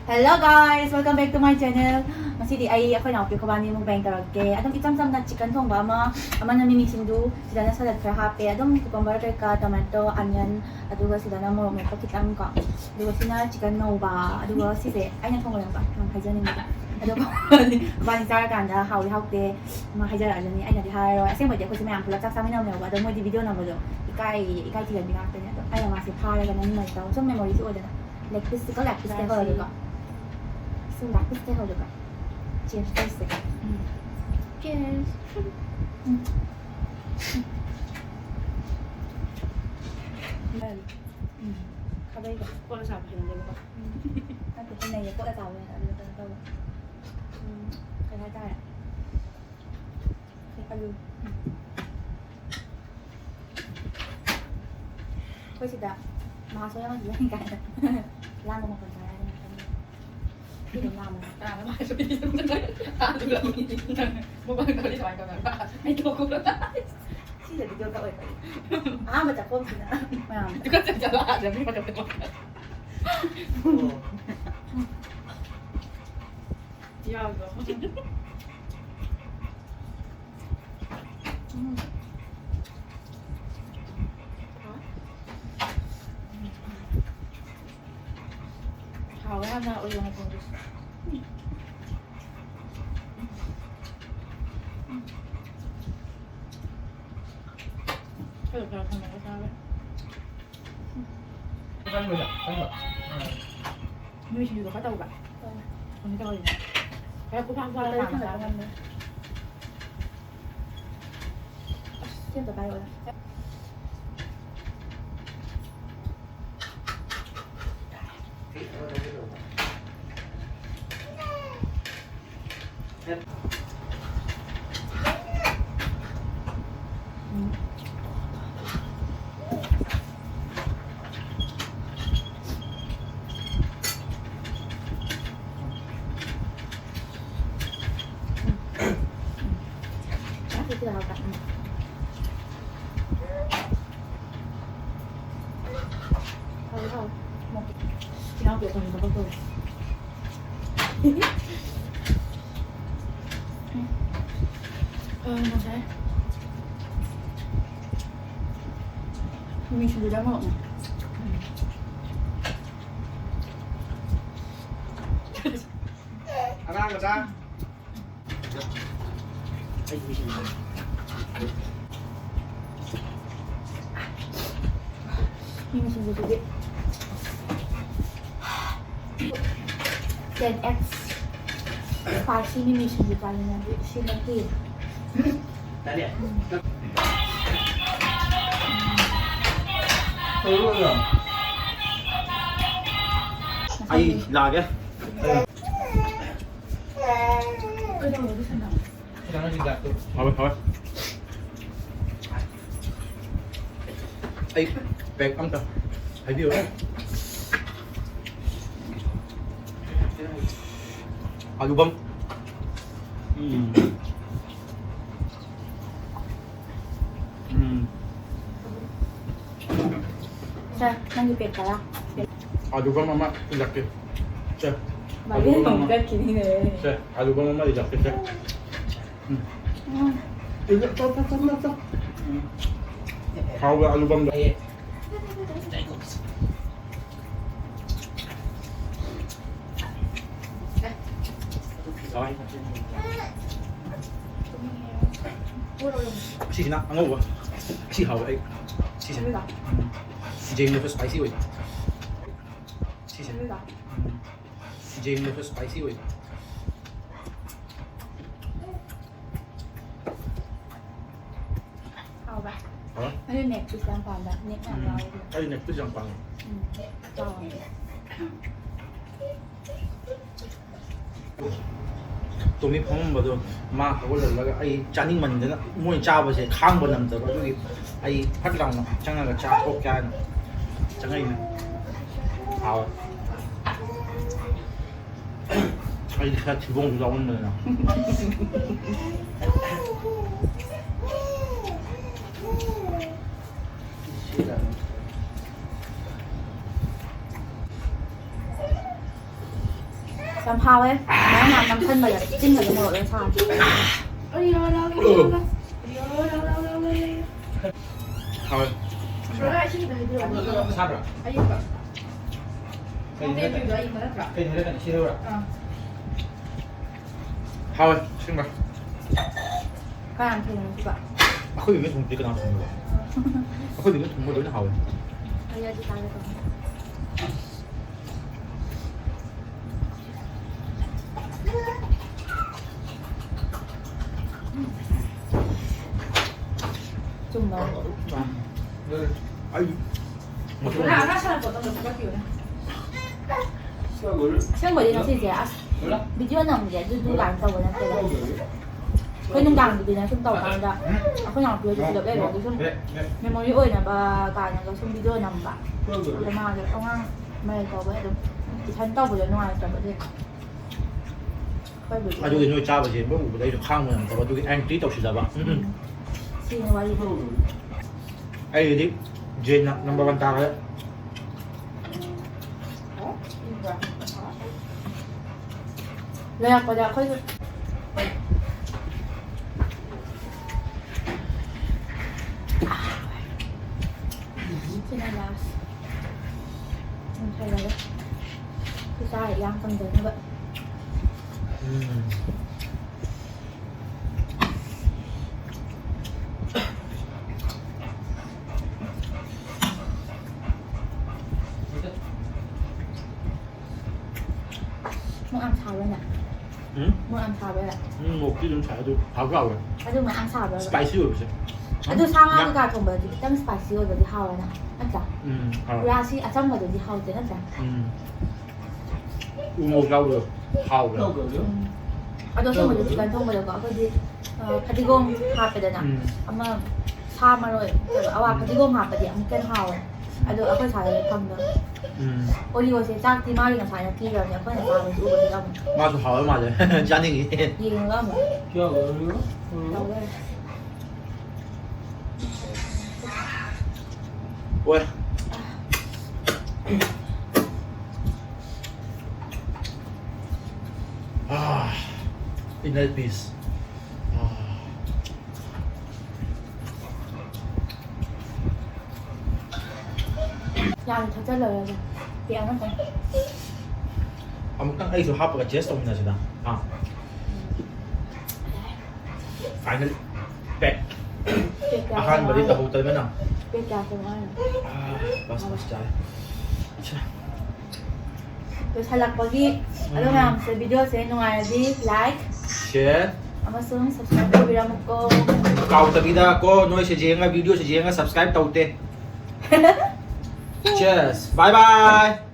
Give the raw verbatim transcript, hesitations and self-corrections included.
Hello guys, welcome back to my channel. ꯉꯁꯤꯗꯤ ꯑꯩ ꯑꯩꯈꯣꯏ ꯏꯅꯥꯎꯄꯤ ꯈꯣꯏꯕꯥꯅꯤ mukbang ꯇꯧꯔꯛꯀꯦ꯫ ꯑꯗꯨꯝ ꯏꯆꯝ ꯆꯝꯅ chicken ꯊꯣꯡꯕ ꯑꯃ, ꯑꯃꯅ ꯃꯤꯃꯤ ꯁꯤꯡꯖꯨ, ꯁꯤꯗꯅ salad ꯈꯔ ꯍꯥꯞꯄꯦ꯫ ꯑꯗꯨꯝ cucumber ꯀꯩꯀꯥ, tomato, onion, ꯑꯗꯨꯒ ꯁꯤꯗꯅ ꯃꯣꯔꯣꯛ ꯃꯦꯠꯄ ꯈꯤꯇꯪ ꯀꯣ꯫ ꯑꯗꯨꯒ ꯁꯤꯅ chicken ꯉꯧꯕ꯫ ꯑꯗꯨꯒ ꯁꯤꯁꯦ ꯑꯩꯅ ꯊꯣꯡꯕꯅꯦꯕ, ꯌꯥꯝ ꯍꯥꯏꯖꯅꯤꯡꯕ꯫ ꯑꯗꯣ ꯃꯕꯥꯅꯤ ꯆꯥꯔꯀꯥꯟꯗ ꯍꯥꯎꯏ ꯍꯥꯎꯇꯦ, ꯃꯥ ꯍꯥꯏꯖꯔꯛꯑꯖꯅꯤ꯫ ꯑꯩꯅꯗꯤ ꯍꯥꯏꯔꯔꯣꯏ꯫ ꯑꯁꯦꯡꯕꯗꯤ ꯑꯩꯈꯣꯏꯁꯦ ꯃꯌꯥꯝ ꯄꯨꯂꯞ ꯆꯥꯛ ꯆꯥꯃꯤꯟꯅꯕꯅꯦꯕ꯫ ꯑꯗꯣ ꯃꯣꯏꯗꯤ video ꯅꯝꯕꯗꯣ ꯏꯀꯥꯏ, ꯏꯀꯥꯏ ꯊꯤꯒꯟꯕꯤ ꯉꯥꯛꯇꯅꯦ꯫ ꯑꯗꯣ ꯑꯩꯅ ꯃꯥꯁꯦ ꯐꯥꯔꯒ ꯅꯝꯃꯤꯟꯅꯔꯛꯇꯕ꯫ ꯁꯨꯝ memoryꯁꯨ ꯑꯣꯏꯗꯅ꯫ Leg pieceꯀ leg pieceꯀ ꯍꯧꯔꯒꯀꯣ꯫ ꯁꯨꯝ leg pieceꯀ ꯍꯧꯔꯒ꯫ Cheers ꯇꯧꯁꯦ꯫ ꯎꯝ꯫ Cheers꯫ ꯎꯝ꯫ ꯎꯝ꯫ ꯈꯥꯕꯩꯒ꯫ ꯀꯣꯠꯂ ꯆꯥꯕ ꯍꯩꯅꯗꯦꯕꯀꯣ꯫ ꯎꯝ꯫ ꯅꯠꯇꯦ, ꯍꯩꯅꯩꯌꯦ, ꯀꯣꯠꯂ ꯆꯥꯕ ꯑꯣꯏꯅ꯫ ꯑꯗꯨꯗ ꯀꯩꯅꯣ ꯇꯧꯕ꯫ ꯎꯝ꯫ ꯀꯩ ꯍꯥꯏꯇꯥꯔꯦ? ꯑꯂꯨ꯫ ꯑꯩꯈꯣꯏ ꯁꯤꯗ ꯃꯍꯥꯁꯣꯏ ꯑꯃꯁꯨ ꯂꯩ ꯀꯥꯏꯅ ꯂꯥꯡꯕ ꯃꯈꯣꯟ ꯇꯥꯔꯦ꯫ ꯁꯤ ꯑꯗꯨꯝ ꯂꯥꯡꯕꯅꯦ꯫ ꯀꯅꯥꯅꯣ ꯃꯍꯥꯁꯣꯏ? ꯃꯃꯥꯡꯗꯗꯤ ꯁꯨꯃꯥꯏꯅ ꯇꯧꯅꯕ꯭ꯔꯥ? ꯑꯩ ꯊꯣꯛꯄ꯭ꯔꯥ? ꯁꯤꯗ video ꯀꯛꯑꯣꯏ꯫ ꯑꯍꯥꯟꯕ ꯆꯥꯛꯈꯨꯝꯁꯤꯅ ꯃꯌꯥꯝ꯫ ꯇꯨꯀꯠꯆꯩ ꯆꯠꯂꯣ ꯑꯥꯗ ꯃꯤ ꯃꯊꯛꯇ ꯊꯣꯛꯑꯒ꯫ ꯌꯥꯎꯗ꯭ꯔꯣ? ꯎꯝ꯫ ꯍꯥꯎꯋꯦ ꯌꯥꯝꯅ ꯎꯌꯣꯡ ꯃꯇꯣꯟꯗꯨꯁꯨ꯫ ꯈꯔ ꯈꯔ ꯊꯝꯃꯒ ꯆꯥꯕ꯫ ꯀꯟꯕꯗ, ꯀꯟꯕ꯫ ꯅꯣꯏ ꯁꯤꯡꯖꯨꯗꯣ ꯈꯔ ꯇꯧꯕ꯫ ꯇꯧꯋꯦ꯫ ꯀꯩꯅꯣ ꯇꯧꯔꯤꯅꯦ꯫ ꯈꯔ ꯄꯨꯊꯥꯡ ꯄꯨꯊꯥꯡ ꯇꯧꯔꯦ, ꯊꯥꯡꯒꯠꯄ ꯉꯝꯗꯦ꯫ ꯑꯁ, ꯁꯤ ꯑꯝꯇ ꯄꯥꯏꯔꯛꯑꯣ꯫ ꯍꯥꯎꯋꯦ, ꯍꯥꯎꯋꯦ꯫ ꯏꯅꯥꯎꯄꯤ ꯑꯇꯣꯝꯕꯤ ꯊꯕꯛ ꯇꯧꯔꯤ꯫ ꯑ, ꯉꯁꯥꯏ ꯃꯤꯃꯤ ꯁꯤꯡꯖꯨ ꯆꯥꯃꯛꯑꯣ꯫ ꯑꯉꯥꯡ ꯃꯆꯥ꯫ ꯃꯤꯃꯤ ꯁꯤꯡꯖꯨꯗꯨꯗꯤ ꯇꯦꯟ ꯑꯦꯛꯁ ꯁ꯭ꯄꯥꯏꯁꯤ ꯃꯤꯃꯤ ꯁꯤꯡꯖꯨ ꯆꯥꯅꯤꯡꯉꯗꯤ ꯁꯤ ꯅꯠꯇꯦ꯫ ꯑꯩ ꯂꯥꯛꯑꯒꯦ꯫ ꯍꯥꯎꯋꯦ, ꯍꯥꯎꯋꯦ꯫ ꯑꯩ ꯄꯦꯛ ꯑꯝꯇ ꯍꯥꯏꯕꯤꯌꯨ꯫ ꯑꯂꯨꯕꯝ꯫ ꯎꯝ꯫ ꯎꯝ꯫ ꯁꯦ, ꯅꯪꯒꯤ ꯄꯦꯛ ꯇꯔꯥ꯫ ꯑꯂꯨꯕꯝ ꯑꯃ ꯏꯜꯂꯛꯀꯦ꯫ ꯁꯦ, ꯃꯥꯏꯔꯦꯟ ꯑꯂꯨꯕꯝ ꯑꯃ꯫ ꯊꯣꯡꯕ ꯆꯠꯈꯤꯅꯤꯅꯦ꯫ ꯁꯦ, ꯑꯂꯨꯕꯝ ꯑꯃ ꯏꯜꯂꯛꯀꯦ, ꯁꯦ꯫ ꯎꯝ꯫ ꯎꯝ꯫ ꯏꯜꯂꯛ-, ꯆꯣ, ꯆꯣ, ꯆꯣ, ꯆꯣ, ꯆꯣ꯫ ꯎꯝ꯫ ꯍꯥꯎꯕ꯭ꯔꯥ ꯑꯂꯨꯕꯝꯗꯣ? ꯁꯤꯁꯤꯅ ꯑꯉꯧꯕ꯫ ꯁꯤ ꯍꯥꯎꯋꯦ ꯑꯩ꯫ ꯁꯤꯁꯦ꯫ ꯎꯝ꯫ ꯌꯦꯡꯕꯗꯁꯨ ꯁ꯭ꯄꯥꯏꯁꯤ ꯑꯣꯏ꯫ ꯁꯤꯁꯦ꯫ ꯎꯝ꯫ ꯌꯦꯡꯕꯗꯁꯨ ꯁ꯭ꯄꯥꯏꯁꯤ ꯑꯣꯏ꯫ ꯍꯥꯎꯕ꯭ꯔꯥ? ꯍꯥꯎ꯫ ꯑꯩ ꯅꯦꯛ ꯄꯤꯁ ꯌꯥꯝ ꯄꯥꯝꯕ꯫ ꯅꯦꯛ ꯌꯥꯝ ꯎꯝ꯫ ꯌꯥꯎꯋꯦ꯫ ꯑꯩ ꯅꯦꯛ ꯄꯤꯁ ꯌꯥꯝ ꯄꯥꯝꯃꯦ꯫ ꯎꯝ꯫ ꯍꯥꯎꯋꯦ꯫ ꯇꯣꯃꯤ ꯐꯝꯃꯝꯕꯗꯣ ꯃꯥ ꯍꯧꯒꯠꯍꯜꯂꯒ ꯑꯩ ꯆꯥꯅꯤꯡꯃꯟꯗꯅ ꯃꯣꯏ ꯆꯥꯕꯁꯦ ꯈꯥꯡꯕ ꯉꯝꯗꯕ ꯑꯗꯨꯒꯤ ꯑꯩ ꯐꯠ ꯂꯥꯎꯅ ꯆꯪꯉꯒ ꯆꯥ ꯊꯣꯛꯀꯦ ꯍꯥꯏꯅ ꯆꯪꯉꯛꯏꯅꯦ꯫ ꯍꯥꯎꯋꯦ꯫ ꯑꯩꯗꯤ ꯈꯔ ꯊꯤꯕꯣꯡꯁꯨ ꯌꯥꯎꯃꯟꯗꯅ꯫ ꯌꯥꯝ ꯍꯥꯎꯋꯦ꯫ ꯃꯌꯥꯝ ꯌꯥꯝ ꯅꯝꯁꯟꯕꯗ ꯆꯤꯟꯒꯁꯦ ꯃꯣꯔꯣꯛ ꯂꯣꯏ ꯁꯥꯔꯦ꯫ ꯍꯥꯎꯋꯦ꯫ ꯁꯥꯕ꯭ꯔꯥ? ꯀꯩ ꯍꯥꯏꯔꯛꯀꯅꯤ? ꯁꯤ ꯂꯧꯔ? ꯍꯥꯎꯋꯦ, ꯁꯤꯟꯕ꯫ ꯀꯅꯥꯅ ꯊꯣꯡꯉꯤꯅꯣ ꯁꯤꯕꯣ? ꯑꯩꯈꯣꯏ ꯃꯦꯝ ꯊꯣꯡꯕꯗꯤ ꯀꯅꯥ ꯊꯣꯡꯕ? ꯑꯩꯈꯣꯏ ꯃꯦꯝ ꯊꯣꯡꯕ ꯂꯣꯏꯅ ꯍꯥꯎꯋꯦ꯫ ꯑꯩ ꯑꯗꯨ ꯆꯥꯒꯦ ꯇꯧꯕꯅꯦ꯫ ꯆꯨꯝꯕ꯫ ꯑꯩ ꯃꯇꯨꯡ ꯑꯁꯦꯡꯕꯗꯤ ꯉꯁꯤꯁꯦ ꯑꯁ ꯚꯤꯗꯤꯑꯣ ꯅꯝꯒꯦ ꯑꯗꯨꯗꯨ ꯀꯥꯏꯅ ꯇꯧꯕ ꯅꯠꯇꯦꯕ꯫ ꯑꯩꯈꯣꯏ ꯅꯨꯡꯗꯥꯡꯒꯤꯗꯨꯅ ꯁꯨꯝ ꯇꯧꯀꯥꯟꯗ ꯑꯩꯈꯣꯏ ꯅꯥꯎꯄꯤ ꯍꯣꯏꯁꯨ ꯄꯨꯂꯞ ꯂꯩꯕꯒꯤ ꯁꯨꯝ ꯃꯦꯃꯣꯔꯤ ꯑꯣꯏꯅꯕ ꯀꯥꯏꯅꯒ ꯁꯨꯝ ꯚꯤꯗꯤꯑꯣ ꯅꯝꯕ꯫ ꯑꯗꯣ ꯃꯥꯗꯣ ꯑꯉꯥꯡ ꯃꯔꯩ ꯇꯧꯕꯩ ꯑꯗꯨꯝ ꯏꯊꯟ ꯇꯧꯕꯗꯣ ꯅꯨꯡꯉꯥꯏꯇ꯭ꯔꯕ ꯑꯗꯨꯒꯤ꯫ ꯑꯩꯈꯣꯏꯕꯨꯗꯤ ꯑꯗꯨꯒꯤ ꯅꯣꯏ ꯆꯥꯕ ꯆꯦꯟꯕ ꯎꯕꯗ ꯑꯩꯁꯨ ꯈꯥꯡꯕ ꯉꯝꯗꯕ, ꯑꯗꯨꯒꯤ ꯑꯦꯟꯇ꯭ꯔꯤ ꯇꯧꯁꯤꯜꯂꯕ꯫ ꯎꯝ꯫ ꯁꯤꯅ ꯋꯥꯔꯤꯗꯣ꯫ ꯑꯩꯒꯤꯗꯤ ꯖꯦꯟꯅ ꯅꯝꯕꯔ ꯋꯥꯟ ꯇꯥꯈ꯭ꯔꯦ꯫ ꯂꯩꯔꯛꯄꯗ ꯑꯩꯈꯣꯏꯁꯨ ꯁꯤꯅ ꯂꯥꯁ꯫ ꯌꯥꯝ ꯐꯖꯔꯦ꯫ ꯁꯤ ꯆꯥꯔ ꯏꯌꯥꯡ ꯀꯪꯗꯅꯕ꯫ ꯎꯝ꯫ ꯃꯣꯔꯣꯛ ꯌꯥꯝ ꯁꯥꯕ꯭ꯔꯅꯦ? ꯎꯝ? ꯃꯣꯔꯣꯛ ꯌꯥꯝ ꯁꯥꯕ꯭ꯔꯥ? ꯎꯝ, ꯃꯣꯔꯣꯛꯇꯤ ꯑꯗꯨꯝ ꯁꯥꯏ, ꯑꯗꯨ ꯍꯥꯎꯁꯨ ꯍꯥꯎꯋꯦ꯫ ꯑꯗꯨ ꯃꯌꯥꯝ ꯁꯥꯕ꯭ꯔꯕ? ꯁ꯭ꯄꯥꯏꯁꯤ ꯑꯣꯏꯕꯁꯦ꯫ ꯑꯗꯨ ꯁꯥ ꯉꯥ ꯌꯥꯝ ꯀꯩꯀꯥ ꯊꯣꯡꯕꯗꯗꯤ ꯈꯤꯇꯪ ꯁ꯭ꯄꯥꯏꯁꯤ ꯑꯣꯏꯕꯗꯤ ꯍꯥꯎꯋꯦꯅ, ꯅꯠꯇ꯭ꯔꯥ? ꯎꯝ, ꯍꯥꯎꯋꯦ꯫ ꯄꯨꯔꯥ ꯁꯤ ꯑꯆꯝꯕꯗꯨꯗꯤ ꯍꯥꯎꯇꯦ, ꯅꯠꯇ꯭ꯔꯥ? ꯎꯝ꯫ ꯎ ꯃꯣꯔꯣꯛ ꯌꯥꯎꯕꯗꯣ ꯍꯥꯎꯕ꯭ꯔꯥ? ꯎꯝ꯫ ꯑꯗꯣ ꯑꯁꯦꯡꯕꯗꯤ ꯆꯤꯀꯟ ꯊꯣꯡꯕꯗꯀꯣ ꯑꯩꯈꯣꯏꯗꯤ, ꯑ, ꯐꯗꯤꯒꯣꯝ ꯍꯥꯞꯄꯦꯗꯅ, ꯎꯝ꯫ ꯑꯃ ꯁꯥ ꯃꯔꯣꯏ, ꯑꯋꯥ ꯐꯗꯤꯒꯣꯝ ꯍꯥꯞꯄꯗꯤ ꯑꯃꯨꯛꯀ ꯍꯦꯟꯅ ꯍꯥꯎꯋꯦ꯫ ꯑꯗꯣ ꯑꯩꯈꯣꯏ ꯁꯥꯏꯗꯗꯤ ꯐꯪꯗꯕ꯫ ꯎꯝ꯫ ꯑꯣꯔꯤꯑꯣꯁꯦ ꯆꯥꯛꯇꯤ ꯃꯥꯒꯤ ꯉꯁꯥꯏꯅ ꯄꯤꯈ꯭ꯔꯕꯅꯦ, ꯑꯩꯈꯣꯏꯅ ꯆꯥꯕꯁꯨ ꯎꯕꯗꯤ ꯌꯥꯎꯗꯦ꯫ ꯃꯥꯁꯨ ꯍꯥꯎꯕ ꯃꯥꯜꯂꯦ꯫ ꯆꯥꯅꯤꯡꯉꯤ꯫ ꯌꯦꯡꯉꯒ ꯑꯃꯨꯛ ꯀꯌꯥ ꯑꯣꯏꯔꯤꯅꯣ? ꯇꯧ ꯂꯩꯔꯦ꯫ ꯑꯣꯏ꯫ Inner peace. ꯌꯥꯝ ꯊꯛꯆꯜꯂꯔꯣꯏꯒꯦ꯫ ꯄꯦꯛ ꯑꯃꯇꯪ꯫ ꯑꯃꯨꯛꯇꯪ ꯑꯩꯁꯨ ꯍꯥꯞꯄꯒ ꯇꯦꯁ ꯇꯧꯃꯤꯟꯅꯁꯤꯗ꯫ ꯑꯥ꯫ Final pack꯫ ꯄꯦꯛ ꯀꯌꯥ ꯑꯍꯥꯟꯕꯗꯤ ꯇꯧꯔꯣ? ꯇꯧꯍꯧꯗꯕꯅ꯫ ꯄꯦꯛ ꯀꯌꯥ ꯇꯧꯔꯣ ꯍꯥꯏꯅꯣ? ꯑꯥ, ꯕꯁ ꯕꯁ ꯆꯥꯔꯦ꯫ ꯑꯠꯁꯥ꯫ ꯂꯣꯏꯁꯜꯂꯛꯄꯒꯤ ꯑꯗꯣ ꯃꯌꯥꯝꯁꯦ ꯚꯤꯗꯤꯑꯣꯁꯦ ꯅꯨꯡꯉꯥꯏꯔꯗꯤ like Share꯫ ꯑꯃꯁꯨꯡ subscribe ꯇꯧꯕꯤꯔꯝꯃꯨꯀꯣ꯫ ꯀꯥꯎꯗꯕꯤꯗ ꯀꯣ, ꯅꯣꯏ ꯁꯤꯁꯦ ꯌꯦꯡꯉ, ꯚꯤꯗꯤꯑꯣ ꯁꯤꯁꯦ ꯌꯦꯡꯉ subscribe ꯇꯧꯗꯦ꯫ Cheers꯫ Bye bye꯫